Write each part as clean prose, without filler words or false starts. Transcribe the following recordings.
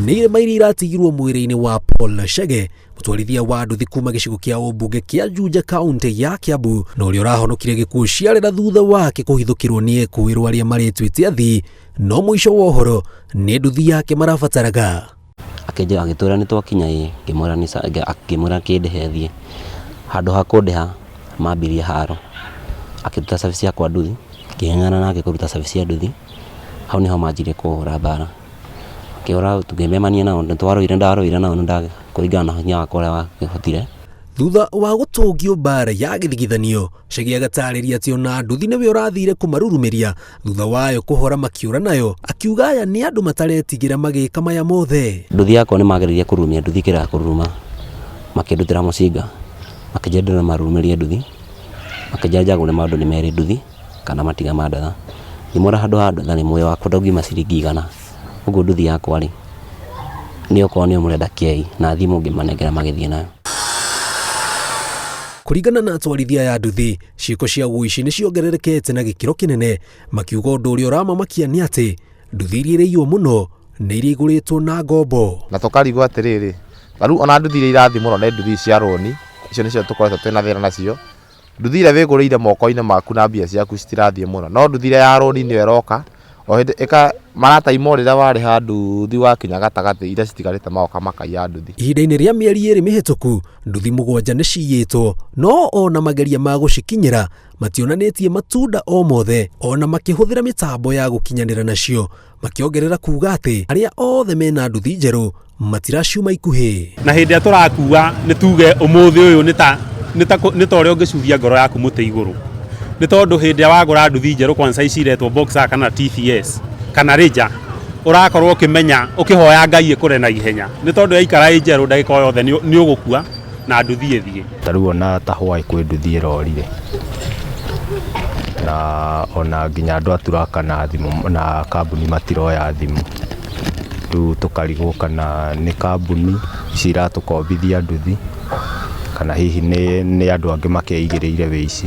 Nĩ irema iria iratigirwo mwĩrĩ-inĩ wa Paul Chege, mũtwarithia wa nduthi kuma gĩcigo kĩa ũmbunge kĩa Juja kaunti ya Kiambu, na ũrĩa ũrahonokire gĩkuũ ciarĩra thutha wake kũhithũkĩrwo nĩ ekũĩrwo arĩa maretuĩte athii, no mũico wa ũhoro nĩ nduthi yake marabataraga. Akĩnjĩra agĩtwĩra nĩ twakinya ĩĩ, ngĩmwĩra nĩ sawa, ngĩmwĩra akĩndĩhe thiĩ. Handũ ha kũndĩha mambirie haro, akĩruta cabi ciakwa nduthi, ngĩng'ang'ana nake kũruta cabi cia nduthi, hau nĩho manjirie kũhũra mbara. Makĩhũra tũkĩmemania nao, nĩ twarũire ndarũire nao kũringana na hinya wakwa ũrĩa wahotire. Thutha wa gũtũngio mbara ya gĩthigithanio, Chege agatarĩria atĩ ona nduthi nĩwe ũrathire kũmarurumĩria thutha wayo kũhora makĩũra nayo, akiuga aya nĩ andũ mataretigĩra magĩka maya mothe. Nduthi yakwa nĩ mageririe kũrurumia nduthi ĩkĩrega kũruruma, makĩndutĩra mũcinga, makĩnjĩra ndĩmarurumĩrie nduthi, makĩnjĩra njagũre maũndũ nĩ merĩ nduthi kana matiga ma ndatha. Ngĩmwĩra handũ ha ndatha rĩ, muoyo wakwa ndũngiuma ciringi igana, ũguo nduthi yakwa rĩ, nĩ okorwo nĩyo mũrenda kei na thimũ ngĩmanengera magĩthiĩ nayo. Kũringana na atwarithia aya a nduthi, ciĩko cia ũici nĩ ciongererekete na gĩkĩro kĩnene, makiuga ũndũ ũrĩa ũramamakia nĩ atĩ nduthi iria iraiywo mũno nĩ iria igũrĩtwo na ngombo. Na tũkarigwo atĩrĩrĩ, ta rĩu ona nduthi iria irathiĩ mũno nĩ nduthi cia rũni, icio nĩcio tũkoretwo twĩna thĩna nacio. Nduthi ĩrĩa wĩgũrĩire moko-inĩ maku na mbia ciaku citirathiĩ mũno, no nduthi ĩrĩa ya rũni nĩyo ĩroka o hĩndĩ ĩka marataimwo rĩrĩa warĩha nduthi wakinya gatagatĩ iria citigarĩte magoka makaiya nduthi. Ihinda-inĩ rĩa mĩeri ĩrĩ mĩhĩtũku, nduthi mũgwanja nĩ ciyĩtwo, no ona mageria ma gũcikinyĩra mationanĩtie matunda o mothe ona makĩhũthĩra mĩtambo ya gũkinyanĩra nacio, makĩongerera kuga atĩ arĩa othe mena nduthi njerũ matiraciuma ikuhĩ. Na hĩndĩ ĩrĩa tũrakua nĩ tuge ũmũthĩ ũyũ nĩ ta nĩ ta nĩ ta ũrĩa ũngĩcuria ngoro yaku mũtĩ igũrũ, nĩ tondũ hĩndĩ ĩrĩa wagũra nduthi njerũ kwanza ici iretwo Boxer kana TVS kana Ranger, ũrakorwo ũkĩmenya ũkĩhoya Ngai ĩkũre na ihenya, nĩ tondũ yaikara ĩ njerũ ndagĩka o yothe nĩ ũgũkua na nduthi ĩthiĩ. Ta rĩu ona ta hwaĩ kwĩ nduthi ĩrorire, na ona nginya andũ a turaka na thimũ na kambuni matiroya thimũ. Rĩu tũkarigwo kana nĩ kambuni ici iratũkombithia nduthi, kana hihi nĩ andũ angĩ makĩigĩrĩire wĩici.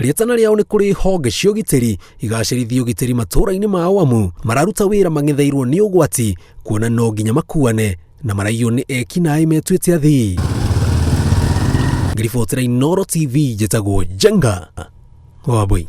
Rĩetana rĩao nĩ kũrĩ honge cia ũgitĩri igacĩrithie ũgitĩri matũũra-inĩ mao amu mararuta wĩra mang'etheirwo nĩ ũgwati kuona no nginya makuane na maraiywo nĩ ekinaĩ metuĩte athii. Ngĩribotera Inooro TV njĩtagwo Njenga Wambui.